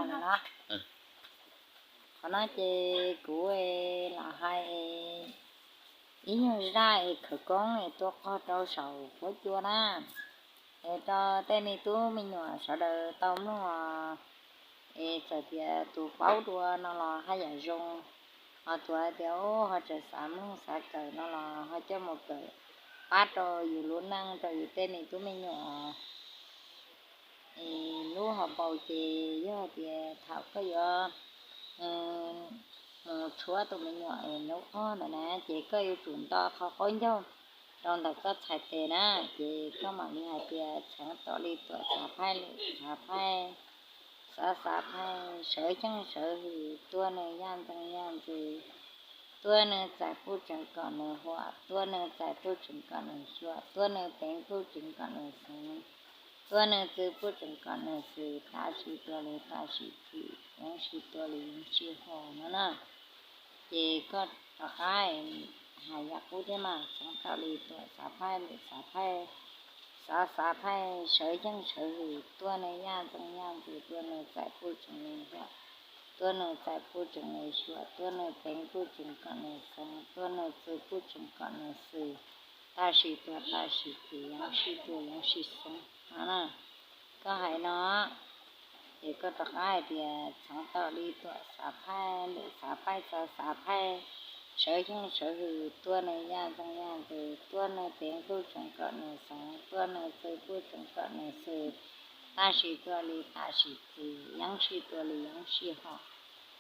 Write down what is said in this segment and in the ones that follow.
no. Qhov no ces kuv los hais ib nyuag zaj es khawv koob es tua qog rau saum huab cua na, es rau tej me tub me nyuam sawv daws tau mloog, es txawm tias tus paub dua no los haj yam zoo, ho tus hais tias ho tseem xav mloog xav kawm no los ho coj mus kawm pab rau yus lub neej rau yus tej me tub me nyuam. Es lub hauv paus ces yog tias thaum koj yuav mus tshuab tus me nyuam es lub qog ntawd na, ces koj yuav tsum nto qhov qaub ncaug rau ntawm koj txhais tes na, ces koj mam li hais tias txheev tom li tuam xav phaij lwm xav phaij, xav xav phaij, sawv xyeej sawv hwm, tua nws yaj ntxees yaj ntxwv, tua nws txais puj tseem kom nws huam, tua nws txais puj tseem kom nws xyuam, tua nws peev puj tseem kom nws xeev, tua nws txwv puj tseem kom nws xwm, tam sim tua li tam sim txwm, yeej sib tua li yeej sib hos no na. Ces koj rov qab hais yam qub thiab mas, txheev tom li tuam xav phaij lwm xav phaij, xav xav phaij, sawv xyeej sawv hwm, tua nws yaj ntxees yaj ntxwv, tua nws txais puj tseem li huam, tua nws txais puj tseem li xyuam, tua nws peev puj tseem kom nws xeev, tua nws txwv puj tseem kom nws xwm, tam sim tua tam sim txwm, yeej sib tua yeej sib xeev no na. Koj hais no, ces koj rov qab hais tias txheev tom li tuam xav phaij lwm xav phaij, xav xav phaij, sawv xyeej sawv hwm, tua nws yaj ntxees yaj ntxwv, tua nws peev puj tseem kom nws xeev, tua nws txwv puj tseem kom nws xwm, tam sim tua li tam sim txwm, yeej sib tua li yeej sib hos.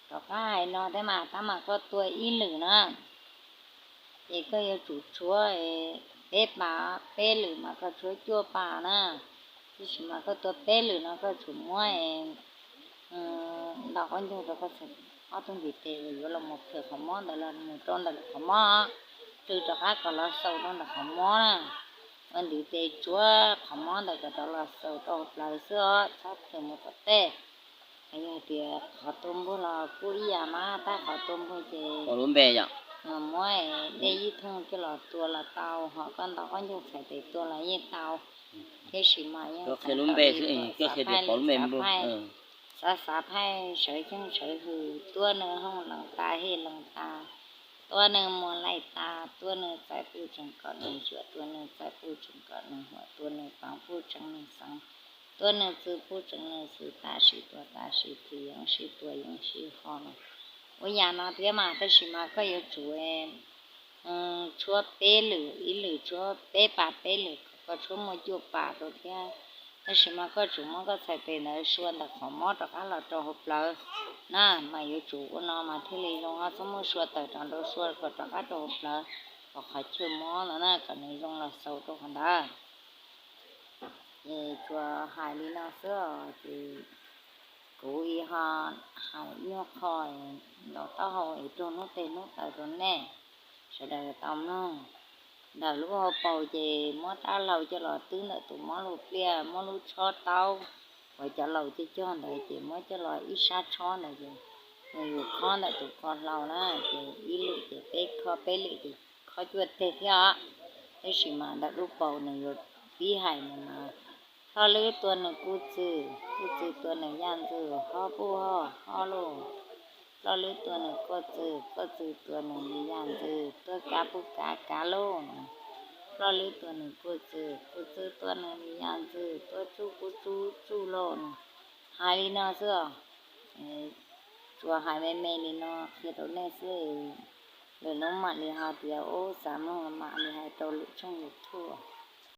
Rov qab hais no thiab mas, tab mas koj tua ib lwm na, ces koj yuav tsum tshuab peb pas, peb lwm mas koj tshuab cuaj pas na. Tiam sis mas koj tua peb lwm no koj tsum muab nto qaub ncaug rau koj txhais ob tug ntiv tes uas yuav los mus plhws qhov mob ntawd los mus rau ntawm lub qhov mob, plhws rov qab kom los xaus rau ntawm qhov mob na. Ua ntiv tes tsuab qhov mob ntawd kom rov los xaus rau hauv plawv xwb os, txhob plhws mus tom tej. Yog tias qhov tua npuag los kuj ib yam mas, tab qhov tua npuag ces lub npe yom, muab dej ib thooj coj los tua los tau, ho koj nto qaub ncaug txhais tes tua los yeej tau. Tiam sis mas yeej qhia lub npe xwb, koj qhia tias pov lub npe npuag. Xav xav phaij, sawv xyeej sawv hwm, tua nws hooj lees tas hej lees tas, tua nws muag laij tas, tua nws txais puj tseem kom nws xyuam, tua nws txais puj tseem kom nws huam, tua nws peev puj tseem nws xeev, tua nws txwv puj tseem nws xwm, tam sim tua tam sim txwm, yeej sib tua yeej sib hos no. Ua yam no thiab mas, tab sis mas koj yuav tsum tshuab peb lwm, ib lwm tshuab peb pas, peb lwm koj tshuab muaj cuaj pas rau thiab. Tab sis mas koj tsum muab koj txhais tes ntawd sua ntawm qhov mob rov qab los rau hauv plawv na, mas yuav tsum ua no mas thiaj li zoo, txhob muab sua tawm rov nrau sua kom rov qab rau hauv plawv, kom qhov chaw mob no na kom nws zoo los xaus rau qhov ntawd. Ces tsuas hais li no xwb os, ces kuv ho hais nyuag qho ntaus taub hau es raug hnub tes hnub taw rau nej sawv daws tau mloog. Ntawm lub hauv paus ces muab rab hlau coj los twb ntawm tus mob lub pliaj, muab lub tshob taub uas cov laus cog cog ntawd ces muab coj los ib sab tshob ntawd ces nws yuav khob ntawm tus ko hlau na, ces ib lwm ces peb khob, peb lwm ces khob cuaj teg thiab os. Tab sis mas ntawm lub paus nws yuav pib hais no mas, plhoj lwb tua nws kuj txwm, kuj txwm tua nws yaj ntxwv, hob puj hoj, hob lauj. Plhoj lwb tua nws kuj txwm, kuj txwm tua nws li yaj ntxwv, tuab kav puj kav kav lauj. Plhoj lwb tua nws kuj txwm, kuj txwm tua nws li yaj ntxwv, tuab tsuj kuj tsuj tsuj lauj. Hais li no xwb os, tsuas hais me me li no qhia rau nej xwb, lwm hnub mam li ho tias ub xav mloog mam li hais rau lwm tshooj YouTube.